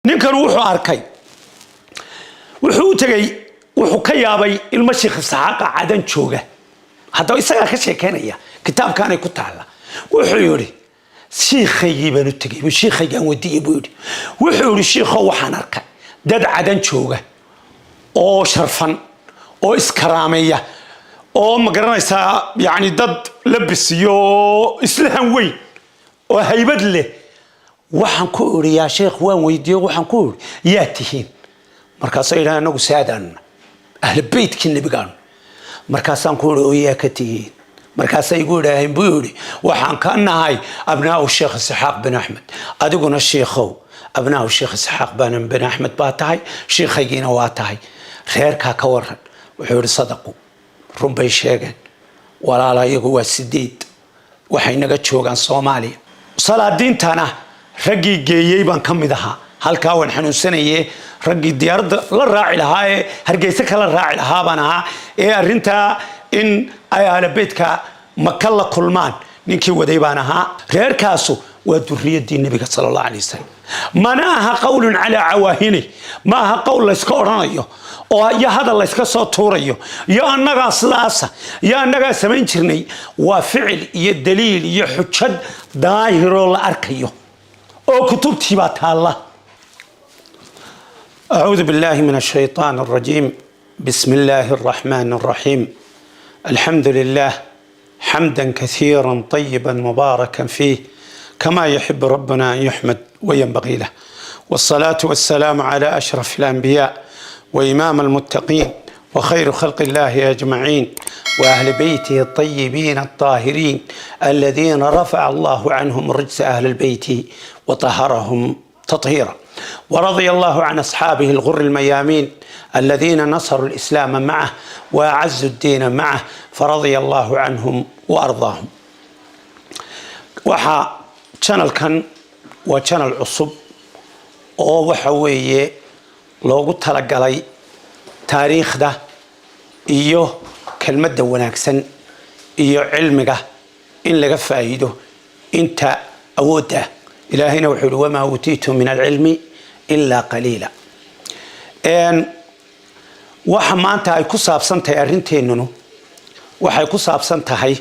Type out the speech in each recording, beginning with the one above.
Ninkan wuxuu arkay, wuxuu u tegey, wuxuu ka yaabay ilmo Sheekh Isxaaqa Cadan jooga. Haddaba isagaa ka sheekeynaya, kitaabkaanay ku taalla. Wuxuu yidhi, "Shiikhaygii baan u tegey, shiikhaygaan weydiiyey," buu yidhi. Wuxuu yidhi, "Shiikhow, waxaan arkay dad Cadan jooga oo sharfan oo iskaraameeya oo, ma garanaysaa, yani dad labis iyo islaan weyn oo haybad leh. Waxaan ku idhi, yaa sheekh, waan weydiiyo, waxaan ku idhi, yaa tihiin? Markaasay yidhaha, anagu saadaanna, ahlu beytkii nebigaanu. Markaasaan ku idhi, oo yaa ka tihiin? Markaasay igu idhaaheen," buu yidhi, "waxaan ka nahay abnaau Sheekh Isxaaq bin Axmed. Adiguna, shiikhow, abnaau Sheekh Isxaaq bin Axmed baa tahay, shiikhaygiina waa tahay. Reerkaa ka waran?" Wuxuu yidhi, "Sadaqu, run bay sheegeen. Walaala, iyagu waa 8, waxay naga joogaan Soomaaliya. Salaadiintana raggii geeyey baan ka mid ahaa. Halkaa waan xanuunsanaye, raggii diyaaradda la raaci lahaa ee Hargeysa kala raaci lahaa baan ahaa, ee arrintaa in ay ahlabeytka Maka la kulmaan ninkii waday baan ahaa. Reerkaasu waa duriyadii Nebiga sala Allah alay wasalam. Mana aha qowlun calaa cawaahini, ma aha qowl layska odhanayo oo iyo hadal layska soo tuurayo iyo annagaa sidaasa iyo annagaa samayn jirnay. Waa ficil iyo daliil iyo xujad daahiroo la arkayo oo kutubtii baa taalla." أعوذ بالله من الشيطان الرجيم. بسم الله الرحمن الرحيم. الحمد لله حمدا كثيرا طيبا مباركا فيه كما يحب ربنا أن يحمد وينبغي له، والصلاة والسلام على أشرف الأنبياء وإمام المتقين وخير خلق الله أجمعين وأهل بيته الطيبين الطاهرين الذين رفع الله عنهم رجس أهل البيت وطهرهم تطهيرا، ورضي الله عن أصحابه الغر الميامين الذين نصروا الإسلام معه وأعزوا الدين معه، فرضي الله عنهم وأرضاهم. Waxaa channelkan waa channel cusub oo waxa weeye loogu talagalay taariikhda iyo kelmadda wanaagsan iyo cilmiga in laga faa'iido inta awoodda. Ilaahayna wuxuu yihi, "وما أوتيتم من العلم إلا قليلا." Waxa maanta ay ku saabsan tahay arrinteennunu, waxay ku saabsan tahay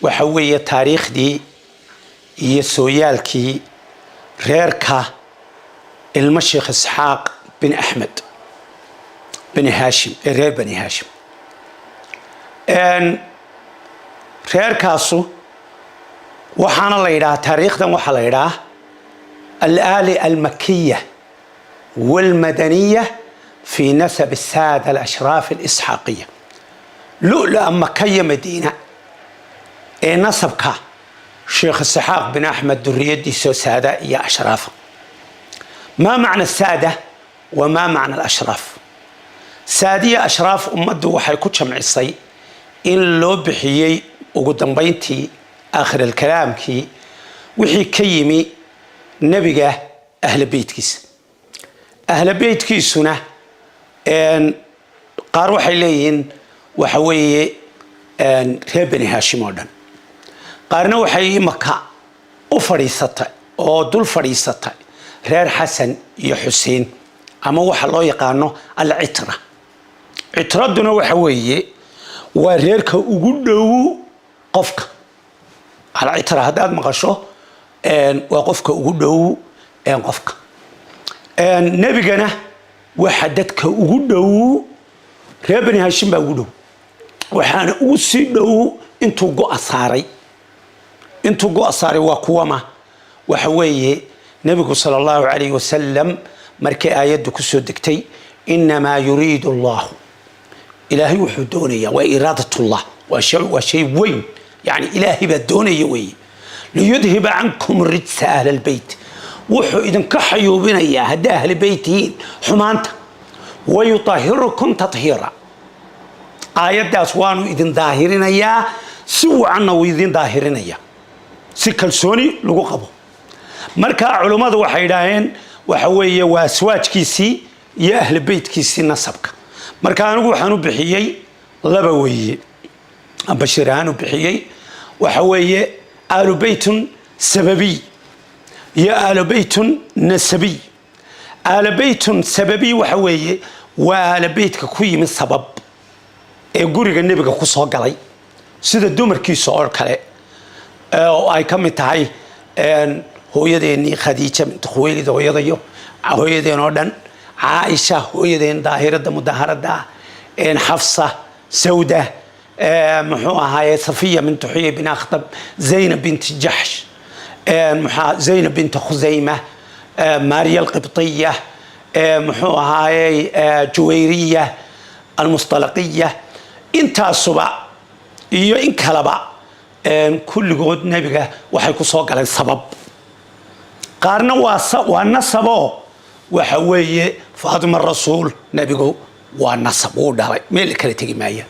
waxa weeye taariikhdii iyo sooyaalkii reerka ilmo Sheekh Isxaaq bin Axmed bani Haashim ee reer Bani Haashim. Reerkaasu waxaana la yidhaha, taariikhdan waxaa la yidhaha الآل المكية والمدنية في نسب السادة الأشراف الإسحاقية، lu'lu'a Makaya Madiina ee nasabka Sheekh Isxaaq bin Axmed duriyadiisoo saada iyo ashraafa. ما معنى السادة وما معنى الأشراف؟ Saadiya ashraaf ummaddu waxay ku jamcisay in loo bixiyey ugu dambayntii aakhir alkalaamkii wixii ka yimi nebiga ahla beytkiisa. Ahla beytkiisuna qaar waxay leeyihiin waxa weeye reer Bani Haashim oo dhan, qaarna waxay Maka u fadhiisatay oo dul fadhiisatay reer Xasan iyo Xuseen, ama waxa loo yaqaano alcitra. Citraduna waxa weeye waa reerka ugu dhow qofka. Alcitra haddaad maqasho, waa qofka ugu dhow qofka. Nebigana waxa dadka ugu dhow reer Bani Hashim baa ugu dhow, waxaana ugu sii dhow intuu go-a saaray. Intuu go-a saaray waa kuwama? Waxa weeye nebigu sala Allahu calayh wasalam markii aayaddu kusoo degtay, "إنما يريد الله," Ilaahay wuxuu doonayaa, waa iraadatullah, waa shay weyn, yani Ilaahay baa doonaya weeye, "ليذهب عنكم الرجس أهل البيت," wuxuu idinka xayuubinayaa haddaa ahli beyt tihiin xumaanta, "ويطهركم تطهيرا." Aayaddaas waanu idin daahirinayaa, si wacanna wuu idin daahirinaya, si kalsooni lagu qabo. Marka culummadu waxay idhaaheen waxa weeye waa aswaajkiisii iyo ahli beytkiisii nasabka. Marka anigu waxaan u bixiyey laba weeye, Bashiir ahaan u bixiyey, waxa weeye آل بيت سببي iyo آل بيت نسبي. Aalabeytun sababi waxa weeye waa aalabeytka ku yimid sabab ee guriga Nebiga ku soo galay, sida dumarkiisa oo kale, oo ay ka mid tahay hooyadeennii Khadiija bint Khuwaylid, hooyadayo hooyadeen oo dhan, Caaisha hooyadeen daahirada mudaharada ah, Xafsa, Sawda, muxuu ahaaye, Safiya bint Xuyay bin Akhtab, Zaynab bint Jaxsh, maxaa, Zaynab bint Khusayma, Maariya Alqibtiya, muxuu ahaayey, Juwayriya Almustalaqiya. Intaasuba iyo in kaleba kulligood Nebiga waxay ku soo galeen sabab. Qaarna waa nasaboo waxa weeye Faatima Rasuul Nebigu waa nasab, wuu dhalay, meel la kala tegi maaya.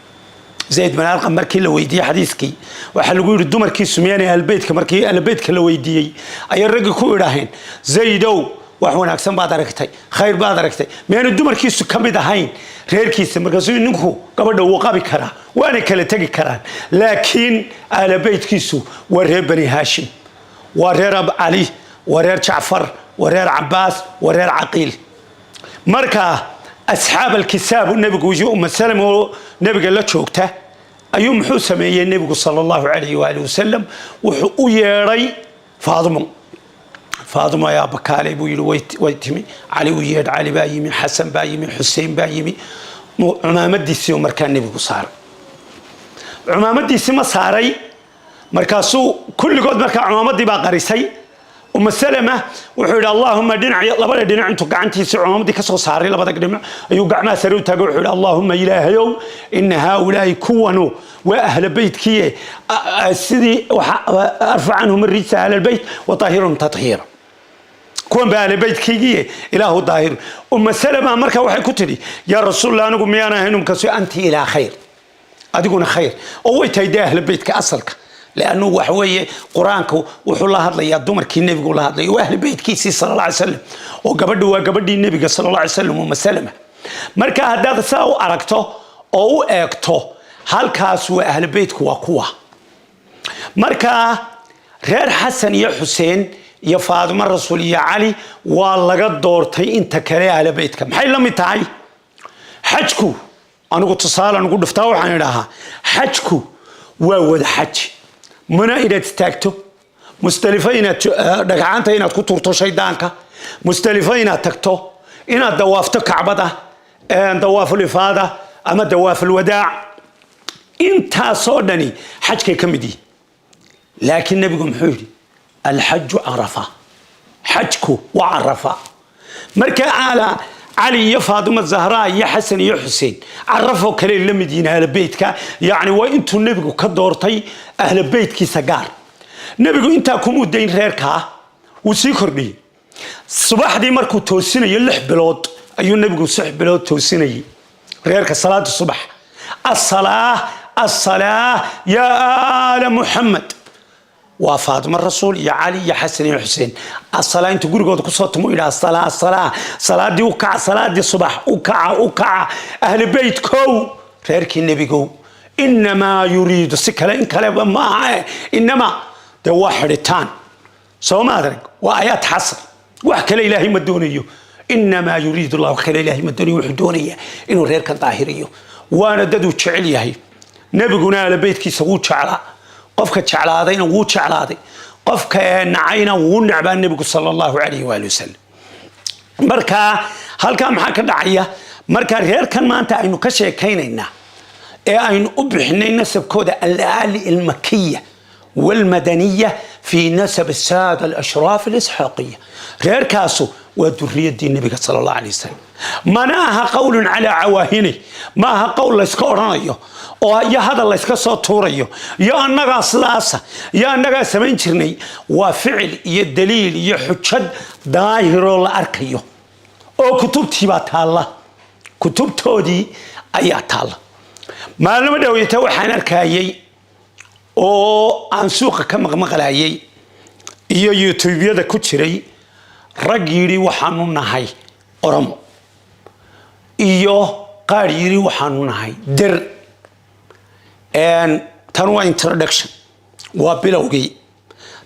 Zayd bin Arqam markii la weydiiyey xadiiskii, waxaa lagu yidhi dumarkiisu miyaanay ahlbeytka? Markii ahlbeytka la weydiiyey ayay raggii ku idhaaheen: "Zaydow, wax wanaagsan baad aragtay, khayr baad aragtay, miyaanu dumarkiisu ka mid ahayn reerkiisa?" Markaasuu: "Ninku gabadha wuu qabi karaa, waana kala tegi karaan, laakiin ahlabeytkiisu waa reer Bani Haashim, waa reer Cali, waa reer Jacfar, waa reer Cabaas, waa reer Caqiil." Marka asxaab alkisaab nebigu iyo Uma Salama oo nebiga la joogta ayuu muxuu sameeyey nebigu sala Allahu calayhi waali wasalam? Wuxuu u yeedhay Faadimo. "Faadimo ayaa bakaalay," buu yidhi. Way timi. "Cali u yeedh." Cali baa yimi, Xasan baa yimi, Xusein baa yimi. Cumaamadiisii markaa nebigu saaray, cumaamadiisii ma saaray. Markaasuu kulligood markaa cumaamadii baa qarisay. Uma Salama wuxuu yidhi: "Allahuma dhinac, labada dhinac." Intuu gacantiisii cumaamadii ka soo saaray labada dhinac ayuu gacmaha sare u taagay. Wuxuu yidhi: "Allahuma, Ilaahayow, ina haaulaa'i, kuwanu waa ahla beytkiye, sidii arfac canhum arijsa ahla albeyt watahirhum tathiira, kuwan baa ahla beytkaygiye, Ilaahu daahir." Uma Salama marka waxay ku tidhi: "Yaa Rasuulallah, anigu miyaan ahayn?" Markaasu: "Anti ilaa khayr, adiguna khayr." Oo way tahay dee ahla beytka asalka, lannu waxa weeye Qur-aanku wuxuu la hadlayaa dumarkii nebigu la hadlaya, waa ahli beytkiisii sala Allah alay slam, oo gabadhu waa gabadhii nebiga sala Allah alay slam, Uma Salama. Marka haddaad saa u aragto oo u eegto halkaas, waa ahli beytku waa kuwa. Marka reer Xasan iyo Xuseen iyo Faatimo Rasuul iyo Cali waa laga doortay inta kale ahla beytka. Maxay la mid tahay xajku? Anigu tusaale ugu dhuftaa, waxaan idhahaa xajku waa wada xaj. Muna inaad istaagto, Mustalifo inaad dhagxaanta inaad ku turto shaydaanka, Mustalifo inaad tagto, inaad dawaafto Kacbada, dawaaful ifaada ama dawaaful wadaac, intaasoo dhani xajkay ka mid yihin. Laakiin nebigu muxuu yidhi? "Alxaju Carafa", xajku waa Carafa. Marka aala Cali iyo Faatima Zahraa iyo Xasan iyo Xuseen Carafoo kale la mid yihiin ahla beytka. Yacni waa intuu nebigu ka doortay ahla beytkiisa gaar. Nebigu intaa kumuu dayn reerkaa, wuu sii kordhiyey. Subaxdii markuu toosinayo, 6 bilood ayuu nebigu, 6 bilood toosinayay reerka salaada subax: "Asalaa, asalaa, yaa aala Muxamed." Waa Faatimo Rasuul iyo Cali iyo Xasan iyo Xuseen. Asalaa intuu gurigooda kusoo tumo yidhaha: "Salaa, salaa, salaadii u kaca, salaadii subax u kaca, u kaca, ahli beyt kow, reerkii nebigow." Inamaa yuriidu si kale in kaleba maaha, inamaa dee waa xidhitaan, soo ma adrag? Waa aayaad xasr. Wax kale Ilaahay ma doonayo. Inamaa yuriidu Allah, wax kale Ilaahay ma doonayo, wuxuu doonayaa inuu reerkan daahiriyo, waana dad uu jecel yahay. Nebiguna ahla beytkiisa wuu jeclaa. Qofka jeclaadayna wuu jeclaaday, qofka nacayna wuu necbaa nebigu sala Allahu calayhi waali wasalam. Marka halkaa maxaa ka dhacaya? Marka reerkan maanta aynu ka sheekaynaynaa ee aynu u bixinay nasabkooda alaali almakiya walmadaniya fi nasab asaada alashraaf alisxaaqiya, reerkaasu waa duriyadii nebiga sala Allah alay wasalam. Mana aha qowlun calaa cawaahini, ma aha qowl layska odhanayo oo iyo hadal layska soo tuurayo iyo annagaa sidaasa iyo annagaa samayn jirnay. Waa ficil iyo daliil iyo xujad daahiroo la arkayo, oo kutubtiibaa taalla, kutubtoodii ayaa taalla. Maalimo dhoweyta waxaan arkayey oo aan suuqa ka maqmaqlayay iyo YouTubeyada ku jiray rag yidhi waxaanu nahay Oromo, iyo qaar yidhi waxaanu nahay Dir. Tan waa introduction, waa bilowgii.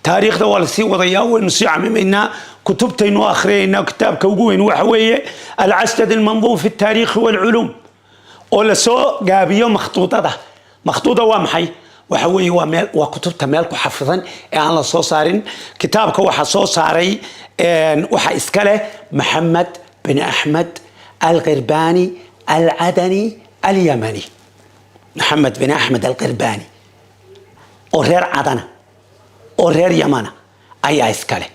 Taariikhda waa lasii wadayaa, waynu sii camimaynaa, kutubtaynu akhriyaynaa. Kitaabka ugu weyn waxa weeye Alcasdad Almanduum fi Altaariikhi Waalculuum, oo lasoo gaabiyo makhtuudada. Makhtuuda waa maxay? Waxa weeye waa meel, waa kutubta meel ku xafidan ee aan la soo saarin. Kitaabka waxaa soo saaray, waxaa iska leh Maxamed bin Axmed Alqirbani Alcadani Alyamani. Maxamed bin Axmed Alqirbani oo reer Cadana oo reer Yamana ayaa iska leh.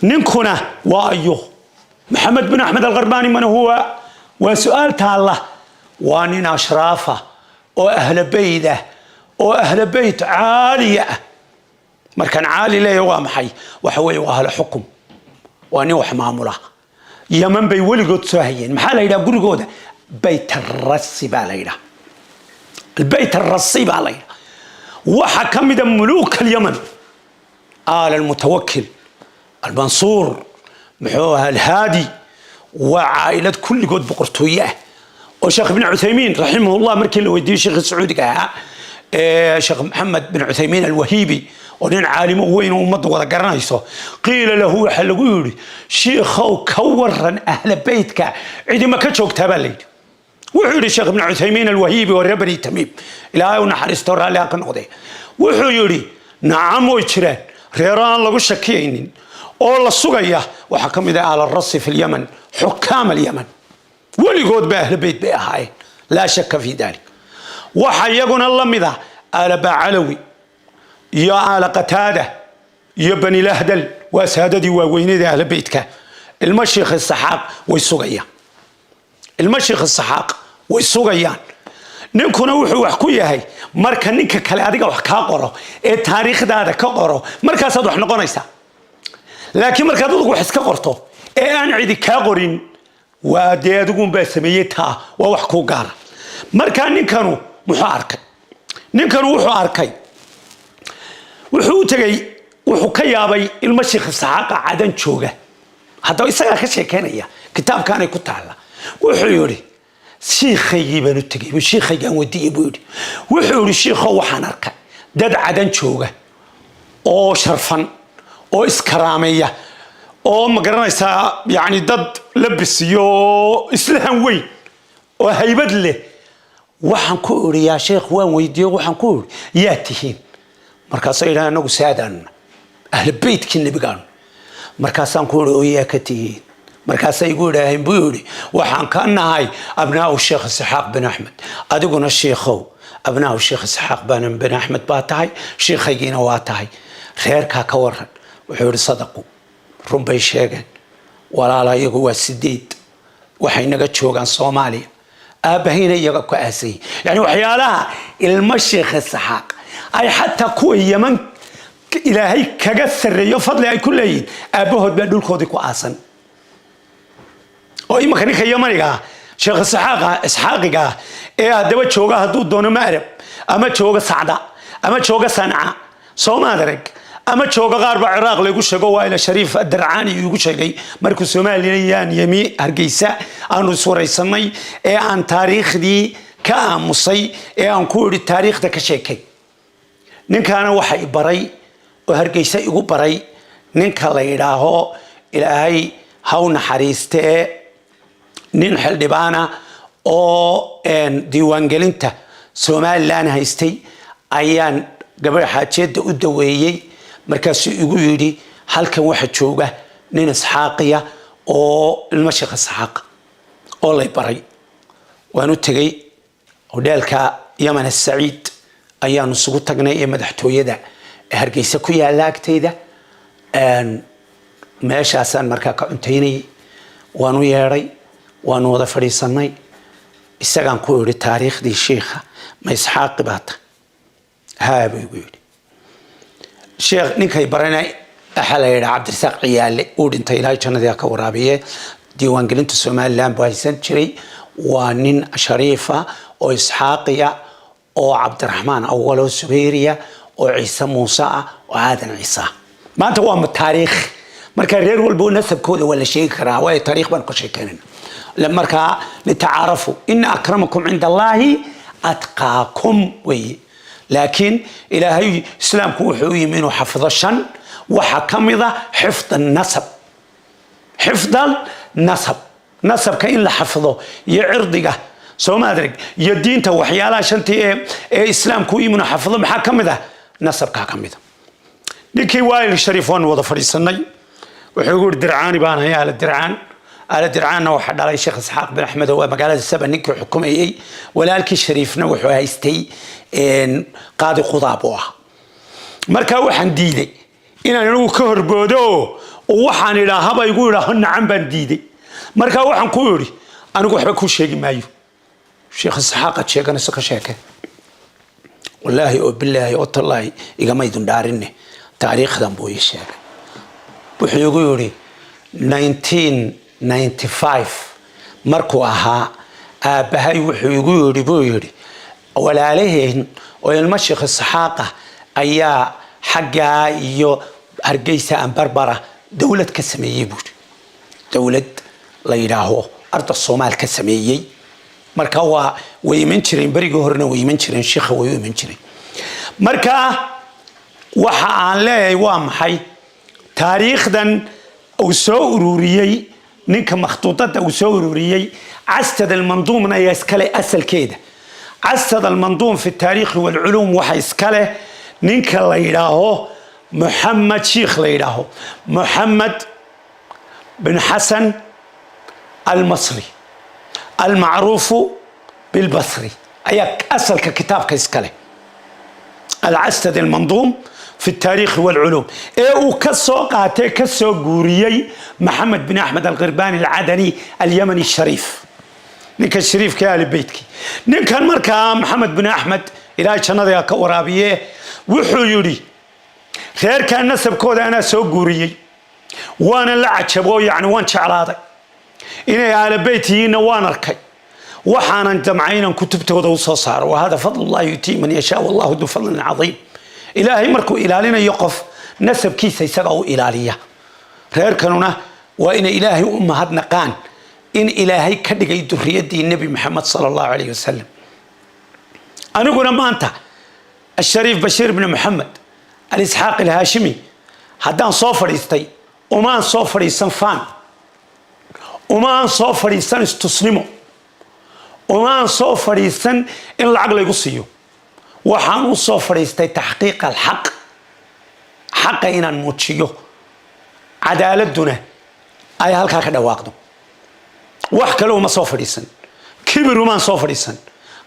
Ninkuna waa ayo, Maxamed bin Axmed Alqarbani? Man huwa? Waa su-aal taalla. Waa nin ashraafa oo ahla beyt ah, oo ahla beyt caaliya ah. Markaan caali leeya waa maxay? Waxa weeye waa ahla xukum, waa nin wax maamula. Yaman bay weligood soo hayeen. Maxaa la yidhaha gurigooda? Bayt Arasi baa la yidhaha, Albayt Arasi baa la yidhaha. Waxaa ka mida muluuk Alyaman Aal Almutawakil, Almansuur, muxuu ahaa, Alhaadi. Waa caa'ilad kulligood boqortooye ah, oo Sheekh Ibn Cuthaymiin raximahullah markii la weydiiyey, sheekhi Sacuudiga ahaa, Sheekh Maxamed bin Cuthaymiin Alwahiibi, oo nin caalimo weyn oo ummadda wada garanayso, qiila lahu, waxaa lagu yidhi: "Shiikhow, ka waran ahla beytka, cidima ka joogtaa?" baa la yidhi. Wuxuu yidhi Sheekh Ibn Cuthaymiin Alwahiibi oo reer Bani Tamiim, Ilaahay u naxariisto, raalli ha ka noqdee, wuxuu yidhi: "Nacam, way jiraan reero aan lagu shakiyaynin oo la sugaya. Waxaa ka mid ah Aal Rasi fi Lyaman, xukaam Alyaman, weligood ba ahla beyt bay ahaayeen, laa shaka fi dalik. Waxa iyaguna la mid ah Aala Bacalawi iyo Aala Qataada iyo Bani Lahdal, waa saadadii waaweynada ahla beytka. Ilmo Sheikh Isaxaaq way sugayaan, ilmo Sheikh Isaxaaq way sugayaan." Ninkuna wuxuu wax ku yahay marka ninka kale adiga wax kaa qoro ee taariikhdaada ka qoro, markaasaad wax noqonaysaa. Laakiin markaad adigu wax iska qorto ee aan cidi kaa qorin, waa dee adigunbaa sameeyey, taa waa wax kuu gaara. Markaa ninkanu muxuu arkay? Ninkanu wuxuu arkay, wuxuu u tegey, wuxuu ka yaabay ilmo Sheikh Isxaaqa Cadan jooga. Haddaba isagaa ka sheekeynaya, kitaabkaanay ku taalla. Wuxuu yidhi: "Shiikhaygii baan u tegey, shiikhaygaan wadiiyey," buu yidhi. Wuxuu yidhi: "Shiikhow, waxaan arkay dad Cadan jooga oo sharfan oo iskaraameeya oo, ma garanaysaa, yacni dad labis iyo islaan weyn oo haybad leh. Waxaan ku idhi, yaa sheekh, waan weydiiyo, waxaan ku idhi, yaa tihiin? Markaasay yidhaha, anagu saadaanna, ahla beytkii nebigaanu. Markaasaan ku idhi, oo yaa ka tihiin? Markaasay igu idhaaheen," buu yidhi, "waxaan ka nahay abnaau Sheekh Isxaaq bin Axmed. Adiguna, shiikhow, abnaau Sheekh Isxaaq bin Axmed baa tahay, shiikhaygiina waa tahay. Reerkaa ka waran?" Wuxuu yidhi: "Sadaqu, run bay sheegeen. Walaala, iyagu waa 8, waxay naga joogaan Soomaaliya, aabbahayna iyaga ku aasayay." Yani waxyaalaha ilmo Sheekh Isxaaq ay xataa kuwa Yaman Ilaahay kaga sarreeyo, fadli ay ku leeyihiin, aabbahood baa dhulkoodii ku aasan. Oo imanka ninka Yamaniga ah, Sheekh Isxaaqa, Isxaaqiga ah, ee haddaba jooga hadduu doono Maarab, ama jooga Sacda, ama jooga Sanca, soomaad arag, ama jooga qaar baa Ciraaq laygu sheego, waa ila Shariif Adarcaani iigu sheegay markuu Somalilan yemi Hargeysa aanu iswaraysanay, ee aan taariikhdii ka aamusay, ee aan ku idhi taariikhda ka sheekay. Ninkaana waxa i baray oo Hargeysa igu baray ninka la yidhaaho, Ilaahay ha u naxariistee, nin xildhibaana oo diiwaangelinta Somalilan haystay ayaan gabadha xaajeedda u daweeyey. Markaasuu igu yidhi: "Halkan waxa jooga nin Isxaaqiya oo ilmo Sheekh Isxaaq oo lay baray." Waan u tegey, hodheelka Yaman Asaciid ayaanu isugu tagnay ee madaxtooyada ee Hargeysa ku yaalla agtayda. Meeshaasaan markaa ka cuntaynayay. Waan u yeedhay, waanu wada fadhiisanay. Isagaan ku idhi: "Taariikhdii shiikha, ma Isxaaqi baa tahay?" "Haa," buu igu yidhi. Sheekh ninkay barana waxaa la yidhaha Cabdirasaaq Ciyaale. Uu dhintay, Ilaahay jannadii ha ka waraabiye. Diiwaangelinta Somaliland buu haysan jiray. Waa nin shariifa oo Isxaaqiya oo Cabdiraxmaan Awalo Subayriya oo Ciise Muuse ah oo Aadan Ciise ah. Maanta waa taariikh. Marka reer walbo nasabkooda waa la sheegi karaa, waayo taariikh baan ka sheekeynayna. Markaa litacaarafu, ina akramakum cinda Allaahi atqaakum weeye. Laakiin Ilaahay islaamku wuxuu u yimi inuu xafido shan. Waxaa ka mida xifd nasab, xifd nasab, nasabka in la xafido iyo cirdiga, soo ma adrag, iyo diinta. Waxyaalaha shantii ee islaamku iminu xafido maxaa ka mid ah? Nasabkaa ka mid a. Ninkii Waayil Shariif waanu wada fadhiisanay. Wuxuu igu yidhi, "Dircaani baan ahay, Aala Dircaan. Aala Dircaanna waxaa dhalay Sheekh Isxaaq bin Axmed oo waa magaalada Saba ninkii xukumayey. Walaalkii Shariifna wuxuu haystay qaadi qudaa buu ahaa." Marka waxaan diiday inaan anigu ka horboodo oo waxaan idhaahaba igu idhaaho nacam baan diiday. Marka waxaan ku idhi, "Anigu waxba kuu sheegi maayo. Sheekh Isxaaqaad sheeganayso ka sheeke. Wallaahi oo bilaahi oo tallaahi igamaydun dhaarinne." Taariikhdan buu ii sheegay. Wuxuu igu yidhi, 1995 markuu ahaa aabbahay wuxuu igu yidhi, buu yidhi, walaalaheen oo ilmo Sheekh Isxaaqa ayaa xaggaa iyo Hargeysa aan Barbara dowlad ka sameeyey, buu yidhi, dowlad la yidhaaho Arda Soomaal ka sameeyey. Marka way iman jireen berigii horena, way iman jireen shiikha, way u iman jireen. Marka waxa aan leeyahay waa maxay? Taariikhdan uu soo ururiyey ninka, makhtuudada uu soo ururiyey, Castad Almanduumna ayaa iskale asalkeeda. Castad Almanduum fi Taariikhi waalculuum waxa iskale ninka la yidhaaho Moxamed, shiikh la yidhaaho Moxamed bin Xasan Almasri almacruufu bilbasri ayaa asalka kitaabka iskale, Alcastad Almanduum fi Taariikhi waalculuum, ee uu ka soo qaatay, ka soo guuriyey Maxamed bin Axmed Alqirbani Alcadani Alyamani Shariif, ninka shariifka ahli beytkii. Ninkan markaa Maxamed bin Axmed, Ilaahay jannada ka waraabiye, wuxuu yidhi, reerkaa nasabkooda anaa soo guuriyey, waana la cajabo, yacni waan jeclaaday inay aala beyt yihiinna waan arkay, waxaanan damcay inaan kutubtooda u soo saaro. Wa hada fadlullahi yutii man yashaa, wallahu du fadlin cadiim. Ilaahay markuu ilaalinayo qof, nasabkiisa isaga u ilaaliya. Reerkanuna waa inay Ilaahay u mahadnaqaan in Ilaahay ka dhigay duriyadii Nebi Maxamed sala Allahu alayh wasalam. Aniguna maanta Ashariif Bashiir bni Moxamed Alisxaaq Alhaashimi haddaan soo fadhiistay, umaan soo fadhiisan faan, umaan soo fadhiisan istusnimo, umaan soo fadhiisan in lacag laygu siiyo. Waxaan u soo fadhiistay taxqiiq alxaq, xaqa inaan muujiyo, cadaaladuna ay halkaa ka dhawaaqdo. Wax kale uma soo fadhiisan. Kibir umaan soo fadhiisan.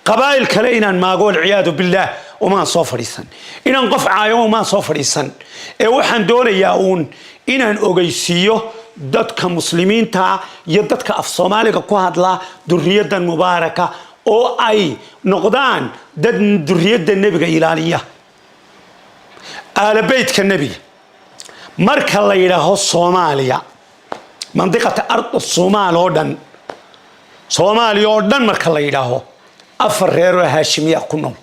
Qabaa'il kale inaan maago, walciyaadu billaah, umaan soo fadhiisan. Inaan qof caayo umaan soo fadhiisan. Ee waxaan doonayaa uun inaan ogeysiiyo dadka muslimiinta iyo dadka af Soomaaliga ku hadla duriyaddan mubaaraka, oo ay noqdaan dad duriyadda nebiga ilaaliya, aalabeytka nebiga. Marka la yidhaaho Soomaaliya, mandiqata arda Somaal oo dhan, Soomaaliya oo dhan marka la yidhaaho, afar reeroo Haashimiya ku nool,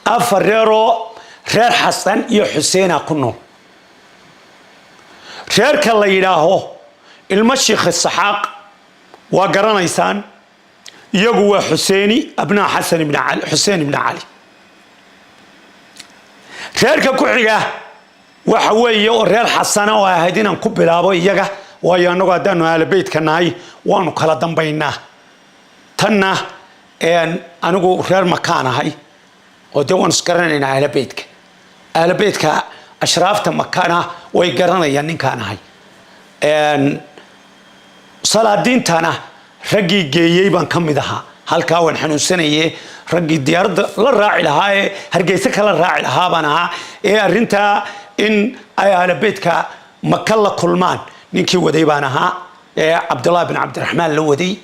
afar reeroo reer Xasan iyo Xuseena ku nool. Reerka la yidhaaho ilmo Sheikh Isaxaaq waa garanaysaan, iyagu waa Xuseeni, abnaa Xasan ibn Cali, Xuseen ibn Cali. Reerka ku xiga waxa weeye oo reer Xasana oo ahayd inaan ku bilaabo iyaga, waayo annagu haddaanu aalabeytka nahay waanu kala dambaynaa. Tanna anigu reer Makaan ahay oo dee waanu isgaranaynaa aalabeytka. Aalabeytka ashraafta Makana way garanayaan ninkaan ahay. Salaadiintana raggii geeyey baan ka mid ahaa. Halkaa waan xanuunsanaye, raggii diyaaradda la raaci lahaa ee Hargeysa kala raaci lahaa baan ahaa, ee arrintaa in ay aalabeytka Maka la kulmaan ninkii waday baan ahaa, ee Cabdullahi bin Cabdiraxmaan la waday.